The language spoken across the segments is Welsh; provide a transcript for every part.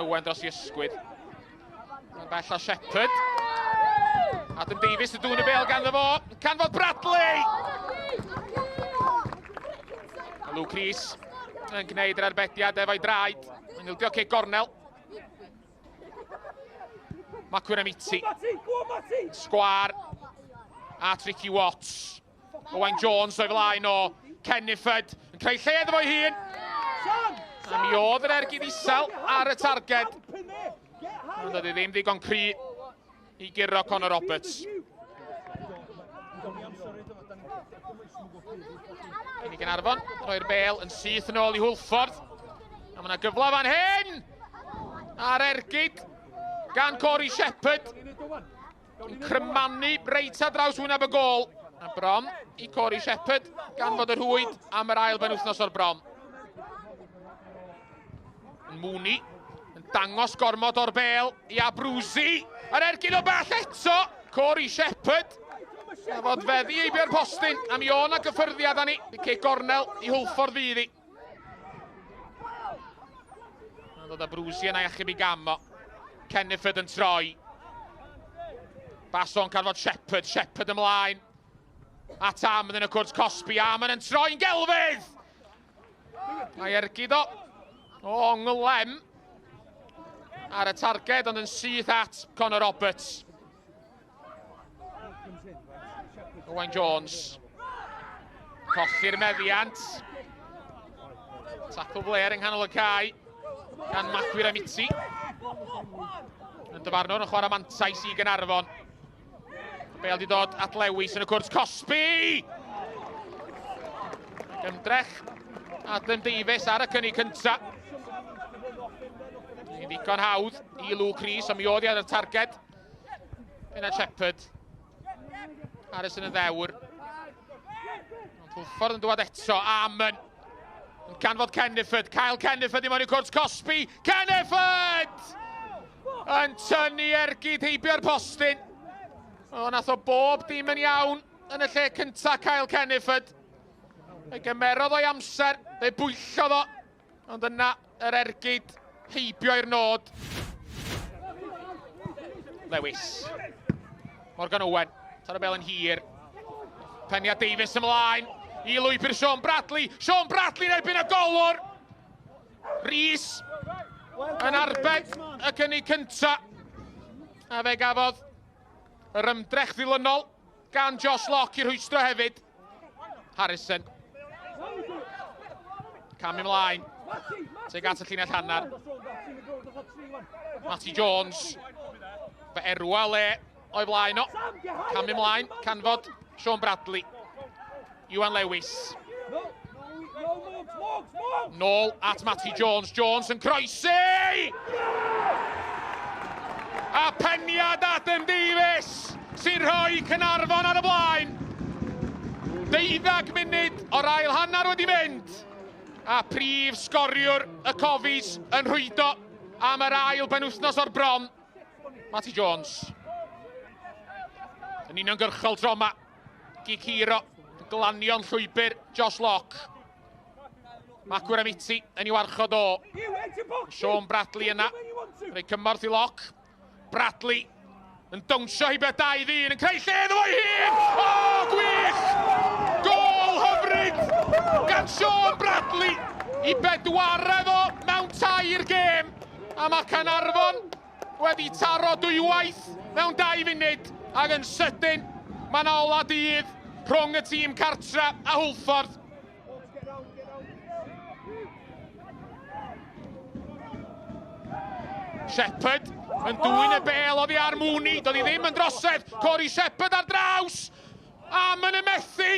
Morgan Owen dros i ysgwydd. Yn bell o Shepherd. Adam Davies yn dŵn y bel ganddo fo. Canfod Bradley! A Luke Rees yn gwneud yr arbediad efo'i draed. Yn ildio cic gornel. Makuramiti. Sgwar. At Ricky Watts. Owain Jones o'i flaen o. Kenniford yn creu lle iddo fo'i hun. A mi oedd yr ergyd isel ar y targed. Ond oedd e ddim ddigon cry i guro Conor Roberts. Cyn i Gaernarfon roi'r bel yn syth yn ôl i Hwlffordd. A mae yna gyfle fan hyn! A'r ergyd gan Corey Shepherd. Yn crymanu reit ar draws wyneb y gôl. A bron i Corey Shepherd gan fod y rhwyd am yr ail benwythnos o'r bron. Yn Mooney yn dangos gormod o'r bel i Abruzzi. Yr ergyd o bell eto. Corey Shepherd. A fod feddi eibio'r postyn. A mi o'n a gyffyrddiad â ni. Cic gornel i Hwlffordd fydd hi. Mae'n dod â Brwsi yna i achub i gam o. Kenneford yn troi. Bason canfod Shepherd, Shepherd ymlaen. At Amon yn y cwrt cosbi, Amon yn troi'n gelfydd! Mae ergyd o, o ongl lem ar y targed, ond yn syth at Conor Roberts. Owain Jones. Colli'r meddiant. Tackle Blair yng nghanol y cae gan Macwyr Amiti. Yn dyfarnwr yn chwarae mantais i Gynarfon. Bale di dod at Lewis yn y cwrt cosbi! Ymdrech Adam Davies ar y cynnig cynta. Yn ddigon hawdd i Luke Rees, ond mi oedd i ar y targed. Yna Shepherd. Harrison yn ddewr. Ond Hwlffordd yn dŵad eto. Amon. Yn canfod Kenneford. Kyle Kenneford i mewn i cwrt Cosby. Kenneford! Yn tynnu ergyd heibio'r postyn. O, nath o bob dim yn iawn yn y lle cynta Kyle Kenneford. Fe gymerodd o'i amser, fe bwyllodd o. Ond yna yr ergyd heibio i'r nod. Lewis. Morgan Owen. Tar y bel yn hir. Penia Davies ymlaen i lwybr Sean Bradley. Sean Bradley yn erbyn y golwr. Rhys yn arbed y cynnig cynta. A fe gafodd yr ymdrech ddilynol gan Josh Locke i rhwystro hefyd. Harrison. Cam ymlaen. Tuag at y llinell hanner. Matty Jones. Fe erwa le o'i flaen o. Cam ymlaen. Canfod Sean Bradley. Iwan Lewis. Nôl at Matty Jones. Jones yn croesi! A peniad Adam Davies sy'n rhoi Caernarfon ar y blaen. Deuddag munud o'r ail hanner wedi mynd. A prif sgoriwr y Cofis yn rhwydo am yr ail benwythnos o'r bron. Matty Jones. Yn uniongyrchol tro yma. Gikiro, glanio'n llwybr Josh Locke. Macwyr Amiti yn ei warchod o. Sean Bradley yna. Rhoi cymorth i Locke. Bradley yn dawnsio heibio 2-1 yn creu lle iddo fo'i hun! O, oh, gwych! Gol hyfryd gan Sean Bradley i bedwaredd o mewn tair gêm. A mae Caernarfon wedi taro dwywaith mewn 2 funud ac yn sydyn mae yna ola dydd rhwng y tîm cartra a Hwlffordd. Shepherd yn dwyn y bel oddi ar Mooney, doedd hi ddim yn drosedd. Corey Shepherd ar draws, am yn y methu.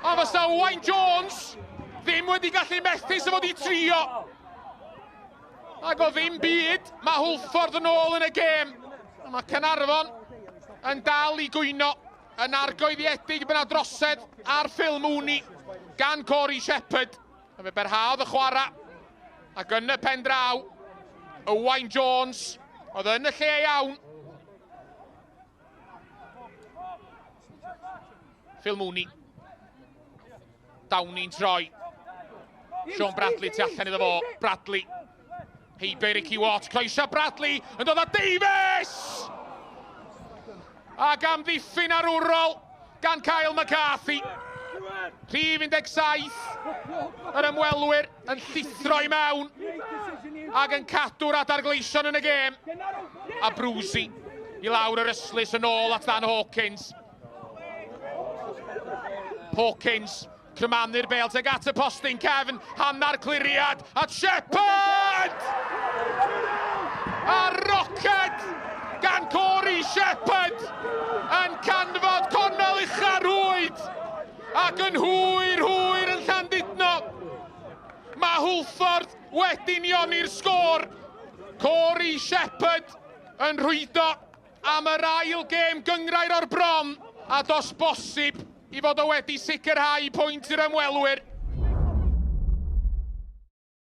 A fysa Owain Jones ddim wedi gallu methu sef fod i trio. Ac o ddim byd, mae Hwlffordd yn ôl yn y gêm. A mae Caernarfon yn dal i gwyno yn argoeddiedig byna drosedd ar Phil Mooney gan Corey Shepherd. A fe berhaodd y chwarae. Ac yn y pen draw, Owain Jones oedd yn y lle iawn. Phil Mooney. Downey'n troi. Sean Bradley tu allan iddo fo. Bradley. Heibio i Ricky Watt, croesio Bradley, yn dod â Davies! Ac amddiffyn arwrol gan Kyle McCarthy. Rhif 17, yr ymwelwyr yn llithro i mewn ac yn cadw'r adar gleision yn y gêm. A Brwsi i lawr yr ystlys yn ôl at Dan Hawkins. Hawkins Crymanu'r bêl tuag at y postyn cefn, hanner cliriad, at Shepherd! A roced gan Corey Shepherd yn canfod cornel ucha'r rhwyd ac yn hwyr hwyr yn Llandudno. Mae Hwlffordd wedi unioni'r sgôr. Corey Shepherd yn rhwydo am yr ail gêm gynghrair o'r bron a does bosib i fod o wedi sicrhau pwynt i'r ymwelwyr.